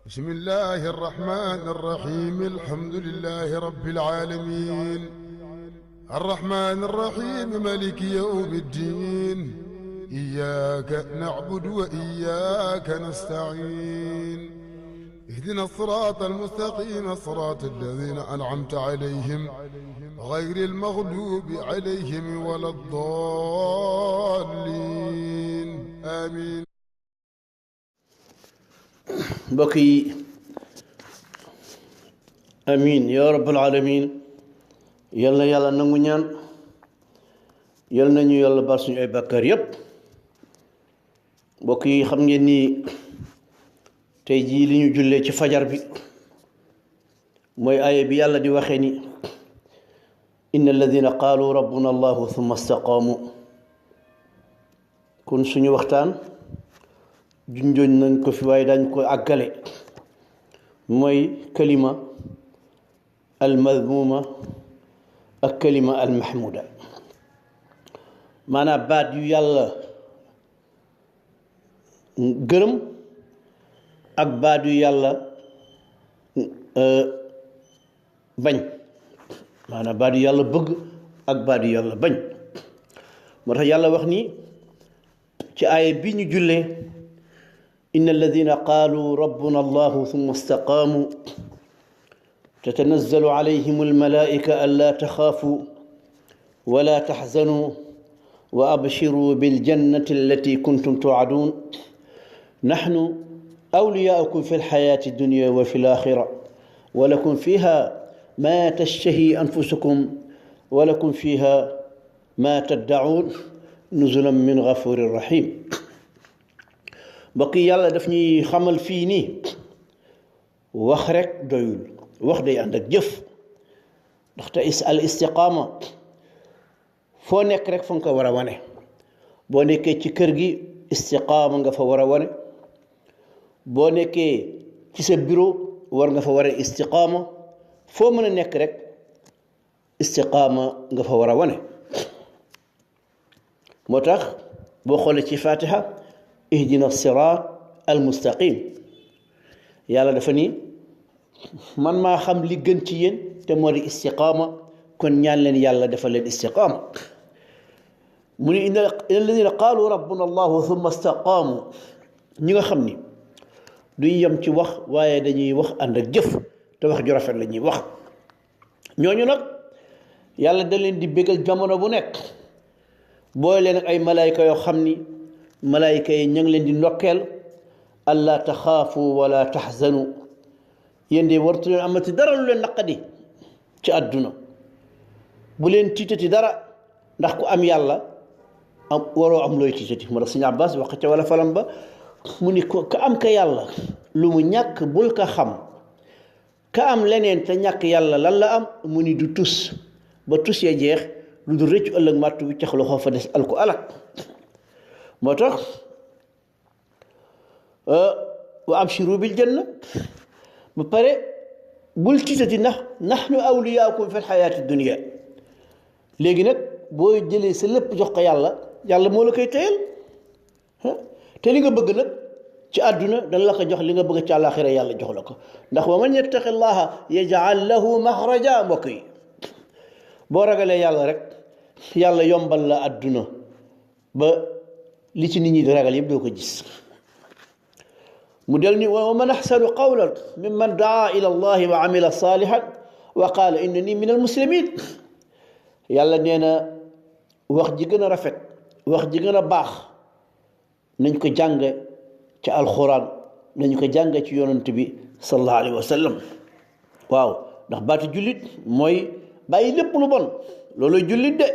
بسم الله الرحمن الرحيم الحمد لله رب العالمين الرحمن الرحيم مالك يوم الدين إياك نعبد وإياك نستعين اهدنا الصراط المستقيم صراط الذين أنعمت عليهم غير المغلوب عليهم ولا الضالين آمين. mbokk yi amiin yaa rabbal aalamiin yal na yàlla nangu ñaan yal nañu yàlla baal suñu ay bàkkaar yépp. mbokk yi xam ngeen ni tey jii li ñu jullee ci fajar bi mooy aaya bi yàlla di waxee ni inna alladina qaalu rabbuna allahu thumma istaqaamu. kon suñu waxtaan junjoon nañ ko fi waaye dañ ko àggale mooy kalima almadmuma ak kalima almahmuda, maanaam baat yu yàlla gërëm ak baat yu yàlla bañ, maanaam baat yu yàlla bëgg ak baat yu yàlla bañ. moo tax yàlla wax ni ci aaya bi ñu jullee إن الذين قالوا ربنا الله ثم استقاموا تتنزل عليهم الملائكة ألا تخافوا ولا تحزنوا وأبشروا بالجنة التي كنتم توعدون نحن أولياؤكم في الحياة الدنيا وفي الآخرة ولكم فيها ما تشتهي أنفسكم ولكم فيها ما تدعون نزلا من غفور رحيم. mbokk yi yàlla daf ñuy xamal fii nii wax rek doyul, wax day ànd ak jëf, ndaxte al istiqaama foo nekk rek fa nga ko war a wane. boo nekkee ci kër gi istiqaama nga fa war a wane, boo nekkee ci sa bureau war nga fa war a istiqaama, foo mën a nekk rek istiqaama nga fa war a wane. moo tax boo xoolee ci Fatiha ihdina siraat almustaqim, yàlla dafa ni man maa xam li gën ci yéen te moo di istiqaama, kon ñaan leen yàlla defal leen istiqaama. mu ni inna alladina qaalu rabbuna allahu thumma istaqaamu, ñi nga xam ni duñ yem ci wax waaye dañuy wax ànd ak jëf te wax ju rafet la ñuy wax. ñooñu nag yàlla da leen di bégal jamono bu nekk, booy leen ak ay malaayka yoo xam ni malaayka yi ña ngi leen di ndokkeel allaa taxaafu wala taxzanu, yéen de wartu leen amati dara lu leen naqadi ci àdduna, bu leen tiitati dara ndax ku am yàlla am waroo am looy tiitati. moo tax Sëñ Abbas wax ca wala falam ba mu ni ko ka am ka yàlla lu mu ñàkk bul ka xam, ka am leneen te ñàkk yàlla lan la am, mu ni du tus ba tus ya jeex lu du rëccu ëllëg màtt wi cax loxo fa des al ko alak. moo tax wa abshiru bil janna ba pare bul tiitati ndax nahnu awliyaakum fi lxayaati dunia. léegi nag boo jëlee sa lépp jox ko yàlla, yàlla moo la koy téyel te li nga bëgg nag ci àdduna dana la ko jox, li nga bëgg ci àllaaxira yàlla jox la ko. ndax wa man yattaqi llaha yaj'al lahu maxraja. mbokk yi boo ragalee yàlla rek yàlla yombal la àdduna ba li ci nit ñi di ragal yëpp doo ko gis. mu del ni wa man axsanu qawlan mimman daa ila allahi wa amila salihan wa qaala innani min almuslimin. yàlla nee na wax ji gën a rafet, wax ji gën a baax nañ ko jànge ci alxuraan, nañ ko jànge ci yonent bi sallallahu alayhi wa sallam. waaw ndax baatu jullit mooy bàyyi lépp lu bon, looloy jullit de.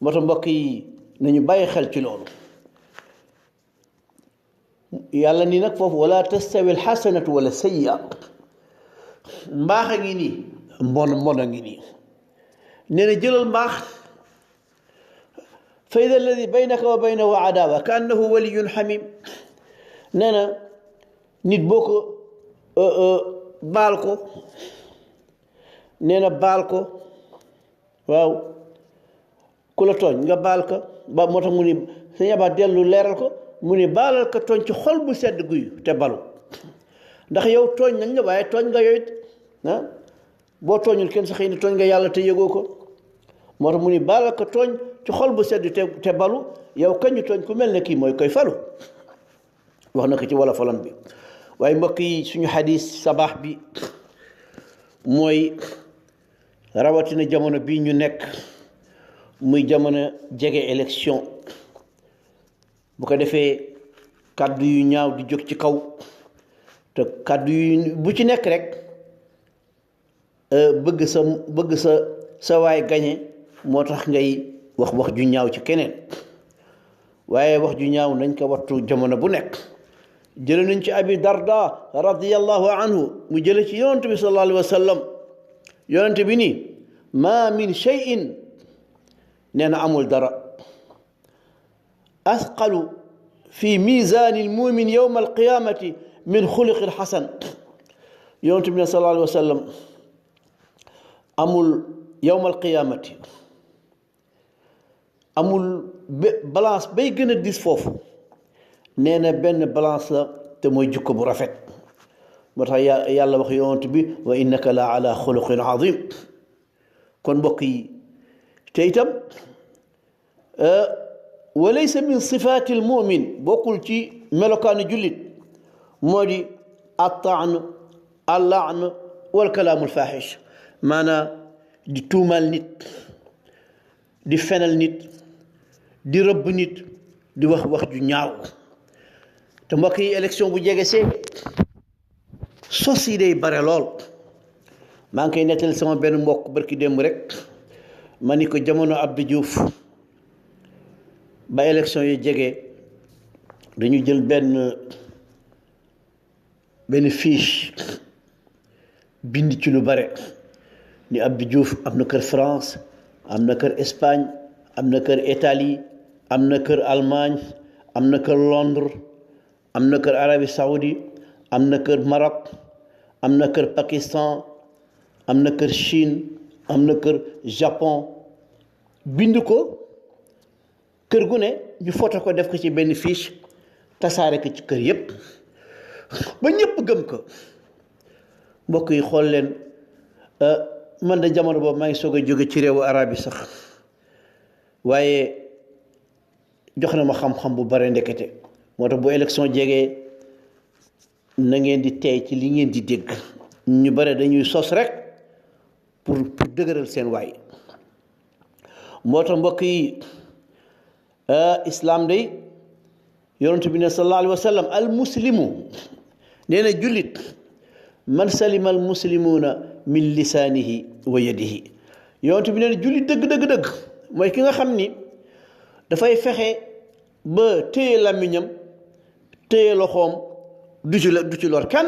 moo tax mbokk yi nañu bàyyi xel ci loolu. yàlla nii nag foofu wala tastawi alxasanatu wala sayyi'a, mbaax a ngi nii mbon a ngi nii. nee na jëlal mbaax, fa ida alladi baynaka wa baynahu adaawa ka annahu waliyun xamim. nee na nit boo ko baal ko, nee na baal ko, waaw ku la tooñ nga baal ko ba moo tax mu ni Sëñ Aba dellu leeral ko mu ni baalal ko tooñ ci xol bu sedd guy te balu. ndax yow tooñ nañ la waaye tooñ nga yow it boo tooñul kenn sa xëy na tooñ nga yàlla te yëgoo ko moo tax mu ni baal ko tooñ ci xol bu sedd te balu yow kañ ñu tooñ ku mel ne kii mooy koy falu wax na ko ci wala falan bi waaye mbokk yi suñu xadis sabaax bi mooy rawatina jamono bii ñu nekk muy jamono jege élection bu ko defee kàddu yu ñaaw di jóg ci kaw te kàddu yu bu ci nekk rek bëgg sa waay gañe moo tax ngay wax ju ñaaw ci keneen waaye wax ju ñaaw nañ ko wattu jamono bu nekk jële nañ ci abi darda radiyallahu anhu mu jële ci yonent bi sallallahu alayhi wa sallam yonent bi ni ma min shay'in nee na amul dara asqalu fi mizaani almumin yowma alqiyamati min xuluqin xasan yonent bi ne sallallahu alayhi wa sallam amul yowma alqiyamati amul balance bay gën a dis foofu nee na benn balance la te mooy jukko bu rafet moo tax yàlla wax yonent bi wa innaka la ala xuluqin azim kon mbokk yi te itam wa laysa min sifaati almumin bokkul ci melokaanu jullit moo di attaan allaan wal kalaamu alfaxish maanaam di tuumaal nit di fenal nit di rëbb nit di wax ju ñaaw te mbokk yi élection bu jege see sos yi day bare lool maa ngi koy nettali sama benn mbokk barki démb rek ma ni ko jamono Abdou Diouf ba élection yi jege dañu jël benn fiche bind ci lu bare ni Abdou Diouf am na kër France am na kër Espagne am na kër Italie am na kër Allemagne am na kër Londres am na kër Arabie Saoudi am na kër Maroc am na kër Pakistan am na kër Chine am na kër Japon bind ko kër gu ne ñu foto ko def ko ci benn fiche tasaare ko ci kër yépp ba ñépp gëm ko mbokk yi xool leen man de jamono boobu maa ngi soog a jóge ci réewu arab yi sax waaye jox na ma xam-xam bu bare ndekete moo tax bu élection jegee na ngeen di tey ci li ngeen di dégg ñu bare dañuy sos rek pour dëgëral seen waay moo tax mbokk yi islam day yonent bi ne sallallahu alayhi wa sallam al muslimu nee na jullit man salima al muslimuuna min lisaanihi wa yadihi yonent bi ne jullit dëgg mooy ki nga xam ni dafay fexe ba téye làmmiñam téye loxoom du ci lor kan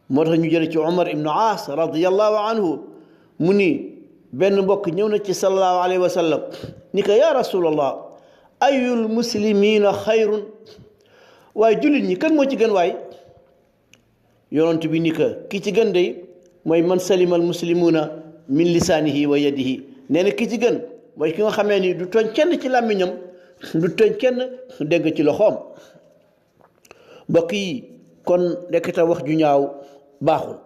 moo tax ñu jële ci Umar ibnu Aas radiyallahu anhu mu ni benn mbokk ñëw na ci sallallahu alayhi wa sallam ni ko yaa rasulallah ayul muslimina xayrun waaye jullit ñi kan moo ci gën waay yonent bi ni ko ki ci gën day mooy man salima al muslimuna min lisaanihi wa yadihi nee na ki ci gën mooy ki nga xamee ni du tooñ kenn ci làmmiñam du tooñ kenn dégg ci loxoom mbokk yi kon nekkata wax ju ñaaw baaxul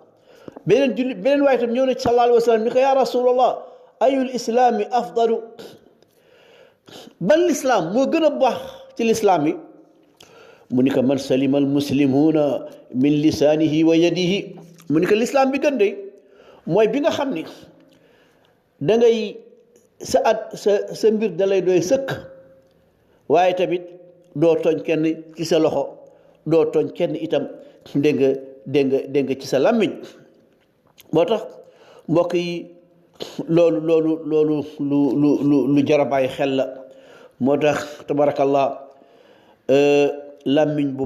beneen waaye tam ñëw na ci sallallahu alayhi wa sallam ni ko yaa rasulallah ayul islaami afdalu ban lislaam moo gën a baax ci lislaam yi mu ni ko man salima al muslimuuna min lisaanihi wa yadihi mu ni ko lislaam bi gën de mooy bi nga xam ni dangay sa mbir dalay doy sëkk waaye tamit doo tooñ kenn ci sa loxo doo tooñ kenn itam dégg nga ci sa làmmiñ moo tax mbokk yi loolu lu jar a bàyyi xel la moo tax tabarakallah làmmiñ bu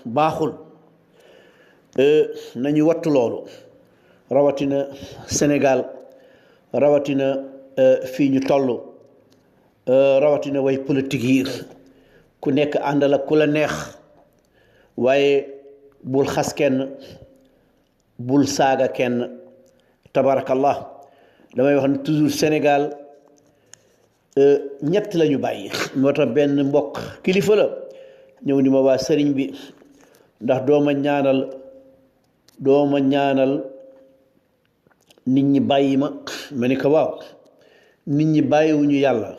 baaxul nañu wattu loolu rawatina Sénégal rawatina fii ñu toll rawatina way politique yi ku nekk àndal ak ku la neex waaye bul xas kenn bul saaga kenn tabarakallah damay wax ne toujours Sénégal ñett lañu bàyyi moo tax benn mbokk kilifa la ñëw ni ma waa sëriñ bi ndax dooma ñaanal dooma ñaanal nit ñi bàyyi ma ni ko waaw nit ñi bàyyiwuñu yàlla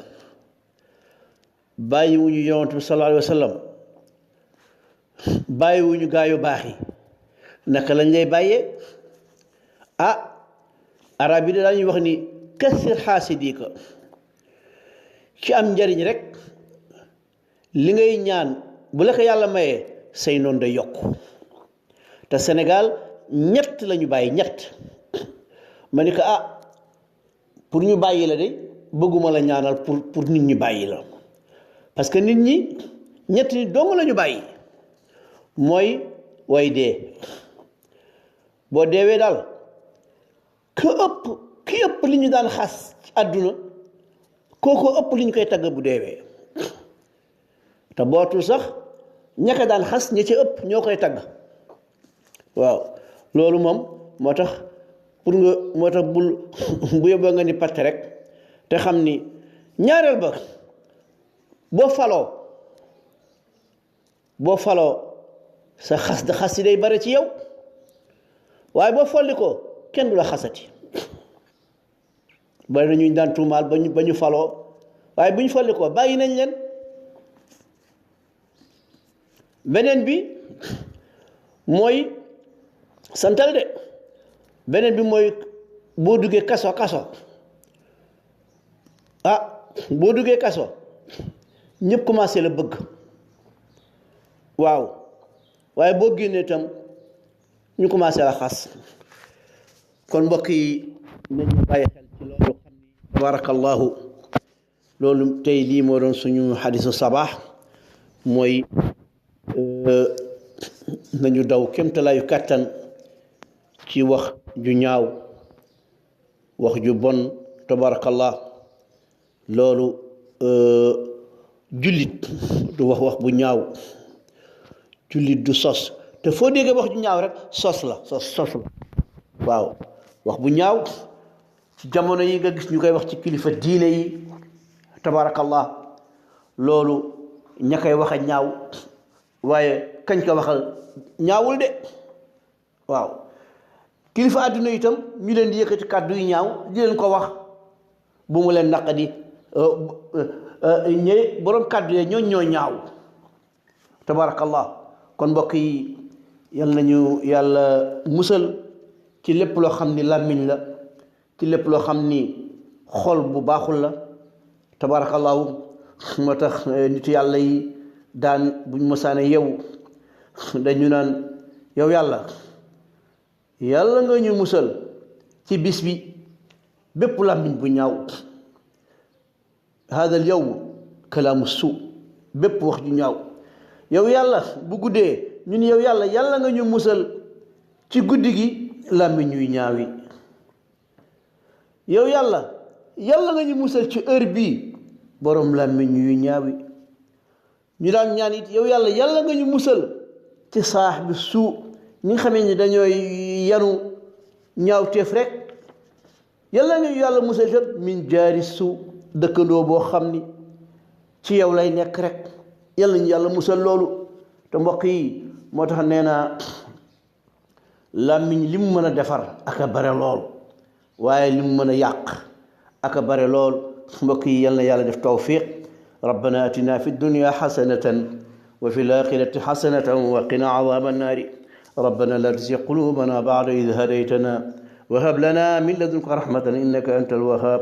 bàyyiwuñu yonent bi sallallahu alayhi wa sallam bàyyiwuñu gaa yu baax yi naka lañ lay bàyyee arab yi dañuy wax ni kasir xaasidika ci am njariñ rek li ngay ñaan bu la ko yàlla mayee say noon day yokk te Sénégal ñett lañu bàyyi ñett ma ni ko pour ñu bàyyi la de bëgguma la ñaanal pour nit ñi bàyyi la parce que nit ñi ñett nit dong lañu bàyyi mooy way dee boo deewee daal ki ëpp li ñu daan xas ci àdduna kooko ëpp li ñu koy tagg bu deewee te bootul sax ñaka daan xas ña ci ëpp ñoo koy tagg waaw loolu moom moo tax bu yóbboo nga ni patt rek te xam ni ñaareel ba boo faloo sa xas yi day bare ci yow waaye boo folli ko kenn du la xasati bari na ñu daan tuumaal ba ñu faloo waaye bu ñu folli ko bàyyi nañ leen beneen bi mooy santal de beneen bi mooy boo duggee kaso boo duggee kaso ñëpp commencé la bëgg waaw waaye boo génnee itam ñu commencé la xas kon mbokk yi nañu bàyyi xel ci loolu xam ni tabarakallahu loolu tey lii moo doon suñu xadisu sabaax mooy nañu daw kémtalaayu kàttan ci wax ju ñaaw wax ju bon tabarakallah loolu jullit du wax bu ñaaw jullit du sos te foo déggee wax ju ñaaw rek sos la waaw wax bu ñaaw ci jamono yi nga gis ñu koy wax ci kilifa diine yi tabarakallah loolu ña koy wax a ñaaw waaye kañ ko waxal ñaawul de waaw kilifa àdduna itam ñu leen di yëkkati kàddu yu ñaaw di leen ko wax bu mu leen naqadi borom kàddu yee ñoo ñaaw tabarakallah kon mbokk yi yal nañu yàlla musal ci lépp loo xam ni làmmiñ la ci lépp loo xam ni xol bu baaxul la tabarakallahu moo tax nitu yàlla yi daan buñ mosaane yew dañu naan yow yàlla nga ñu musal ci bis bi bépp làmmiñ bu ñaaw hada al yawm kalaamu suu bépp wax ju ñaaw yow yàlla bu guddee ñu ni yow yàlla nga ñu musal ci guddi gi làmmiñ ñuy ñaawi yow yàlla nga ñu musal ci heure bii borom làmmiñ ñuy ñaawi ñu daan ñaan it yow yàlla nga ñu musal ci saax bi suu ñi nga xamee ni dañooy yanu ñaawteef rek yàlla nga ñu musal jot min jaari suu dëkkandoo boo xam ni ci yow lay nekk rek yàlla ñu musal loolu te mbokk yi moo tax nee naa làmmiñ li mu mën a defar aka bare lool waaye li mu mën a yàq aka bare lool mbokk yi yal na yàlla def tawfiq rabbana atina fi dunya xasanatan wa fi laaxirati xasanatan wa qina cadaaba annaari rabbana la tuzigh qulubana bacda id hadaytana wa hab lana min ladunka rahmatan innaka anta alwahhab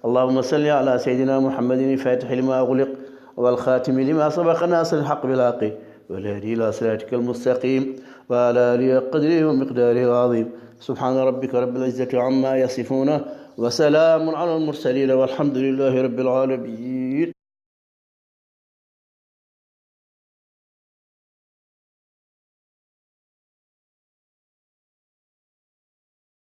allahuma salli ala sayidina muhammadin alfatixi lima ugliq والخاتم لما سبق ناصر الحق بالحق والهدي إلى صراطك المستقيم وعلى آله قدره ومقداره العظيم سبحان ربك رب العزة عما يصفون وسلام على المرسلين والحمد لله رب العالمين